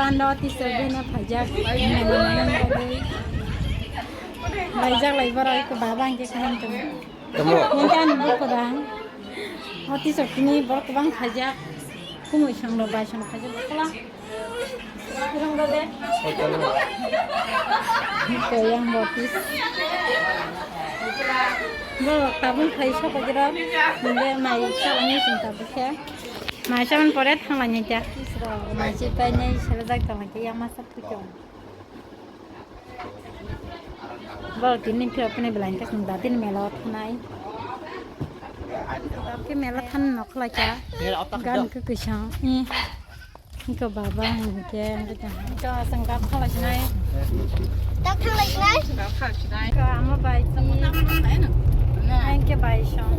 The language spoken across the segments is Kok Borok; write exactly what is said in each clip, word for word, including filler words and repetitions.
Pando tisa bina phaijak. Laijak lai borok iko baba hingke kaham tong. Tamo. Hingke ani bukurang. O tisa kini borok kwbang phaijak. Kumui songlo bai song phaijak. Kala. Rong do de. Hingke yang botis. Borok tabung khai sok jira. Hingke mai chalani sing tabuk khe. Mai chalani pore thanglaini ta. Mai se pai nai sele jak thanglaini yang masa. Boro tini phiyok phini belai hingke chwng da tini mela o thanai. Hingke mela thani nokholai kha. Gan khe kwchang. Hingke baba hingke hingke chwng da thanglai sinai. Da thanglai sinai. Hingke amo bai. Hingke bai song.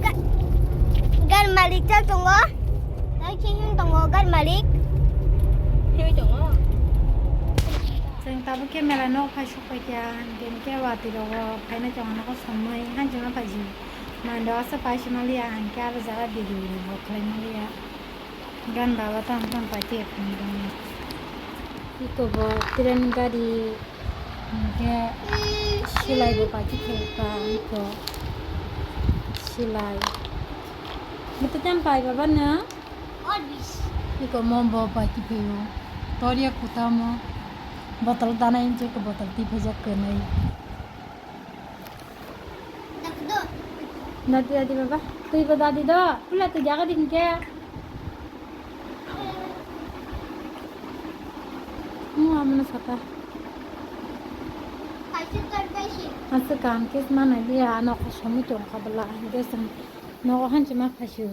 Gan malik ta tongo. Ai khe hin tongo gan malik. Khe tongo. Chwng tabuk khe mela nok phai sok pai kha, hingke hingke watwi rogo phaina chwng nogo somoi hanjima phaiji. Mando asa paisi maliya hingke aro jaga video bo khlai maliya. Gan baba tang tang paiti ekhon dong. Iko bo train gari hingke silai bo paiti khe pa iko silai. Mete jam pai baba na? Iko mo bo pai kiphaio. Toria kuta mo. Botol dana inche ko botol ti phajak kwnai. Dadi dadi baba. Twi bo dadi do. Pula twi jaga din ke. Mu amna sata. Asa kam kes mana dia ano ko somi tong khabla. Desam no hanchi ma phasio.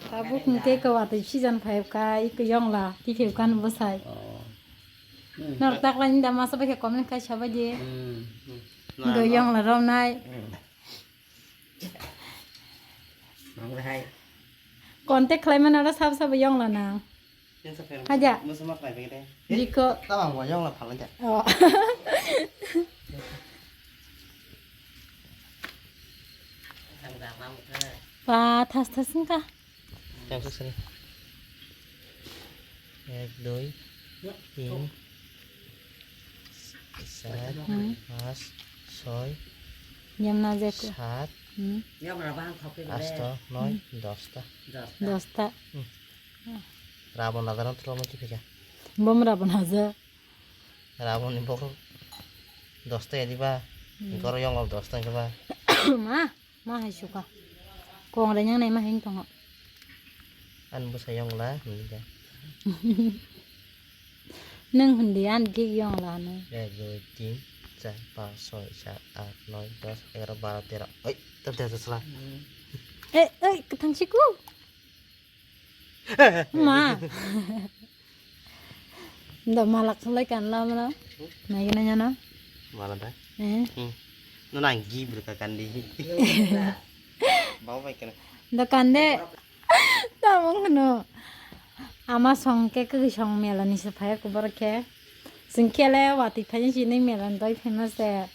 Tabuk hingke ko watwi season five ka, iko yongla, tipheu kan bwsai. Oh. Hmm. Nor taklai ni da masa bai khe comment khai sabai di. Hmm, hmm. Go yongla romnai. Hmm. Nang hai. Contact khlai mana da sab sab yongla na. Haja. Musa ma khlai bai de. Biko. Tama mo yongla phalai ja. Oh. Pa thas thas wngkha. Yang suk sini. Ek, dui, tin, char, hmm, pas, soi, yamna jeko, sat, hmm, asto, noi, hmm, dosta. Dosta. Hmm. Rabon dadan tolo mo kiphika. Bom rabon haja. Rabon ni bokol dosta ya diba. Hmm. Goro yong dosta ya diba. Ma. Ma hai suka. Kong re nyang nai ma hing tongo. An bwsa yongla hinwi da. Nwng hindi an bik yongla hinwi. Ek, dui, tin, char, pas, soi, sat, at, noi, dos, egaro, baro, tero. Oi, tam tero sala. Ei, ei, kwthang siku. Ma. Ndo malak sulai kan la mano. Nai gana nyana. Mala da? Eh. Hmm. No nang gi bro ka kandi. Bau bai kana. Ndo kande. Tamung no. Ama song ke kwi song mela ni se phai ko bor ke. Sing kele wati phai si ni mela doi famous de.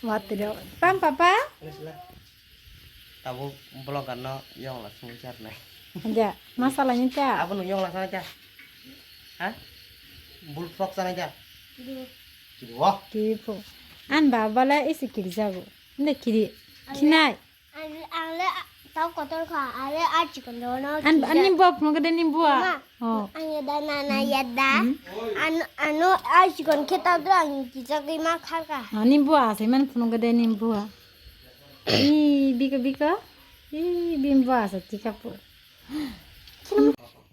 Wati ro. Tam papa? Tabuk vlogger no yongla sung charnai. Ja, masala ni cha. Abo no yongla sana cha. Ha? Bull frog sana cha. Kiri wo. Kiri po. An baba la isi kiri jago. Nde kiri. Kinai. Ang le tau kotor kha, ale a chikon do no. An ani bua phunuk de ni bua. Oh. Ang yada na na yada. Hmm? An anu a chikon kheta do ang kijak ma khar ka. Ani bua se man phunuk de ni bua. Ih, bika, bika. Ih, bimbo asa tika po.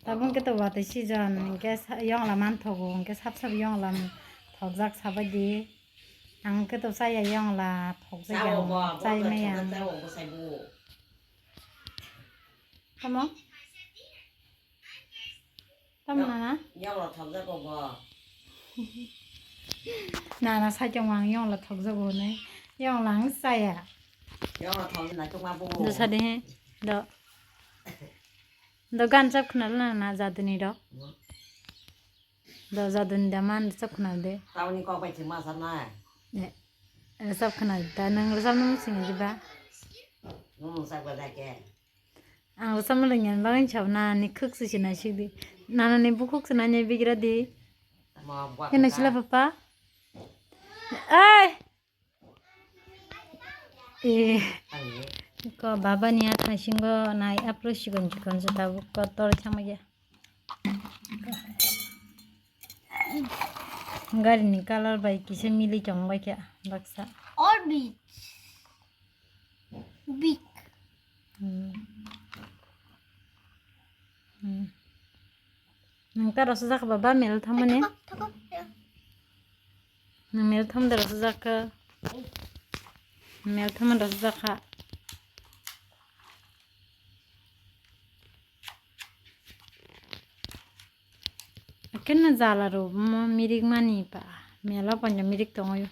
Tabung ke to watwi season, hingke sa-, yongla man thogo, hingke sap sap yongla thokjak sabaidi. Ang ke to chaya yongla thokjak yang, chai maya. Tamo? Tamo nana? Yongla thokjago bo. Nana saichung ang yongla thokjago hinwi. Yongla ang chaya. Yongla thok na chukma bo. Do sadi he. Do. Do gan chap khna na na jaduni do. Hmm. Do jaduni da man chap khna de. Tamoni kok bai chima sa na. Eh, eh, chap khna da nang chap nang singa jiba. Nung sa ba da ke. Ang rwchapna rwngya bagwi sao, nani khwk se sinai sidi. Nanani bukhuk se nanya bigra di. Kena sila papa. Ai. Eh. Ko baba ni a thaisingo nai apro sikon sikon se tabuk ko tor chamaya. Gari ni colour bai kisa mili chong bai kya baksa. All beach. Big. Hmm. Hmm. Nang ta rasa jak baba mel thamani. Thakam, thakam, ya. Nang mel tham da rasa jak ka. Mel tham da rasa jak ka. Kena jala ro mo mirik mani pa. Mela panya mirik tongo.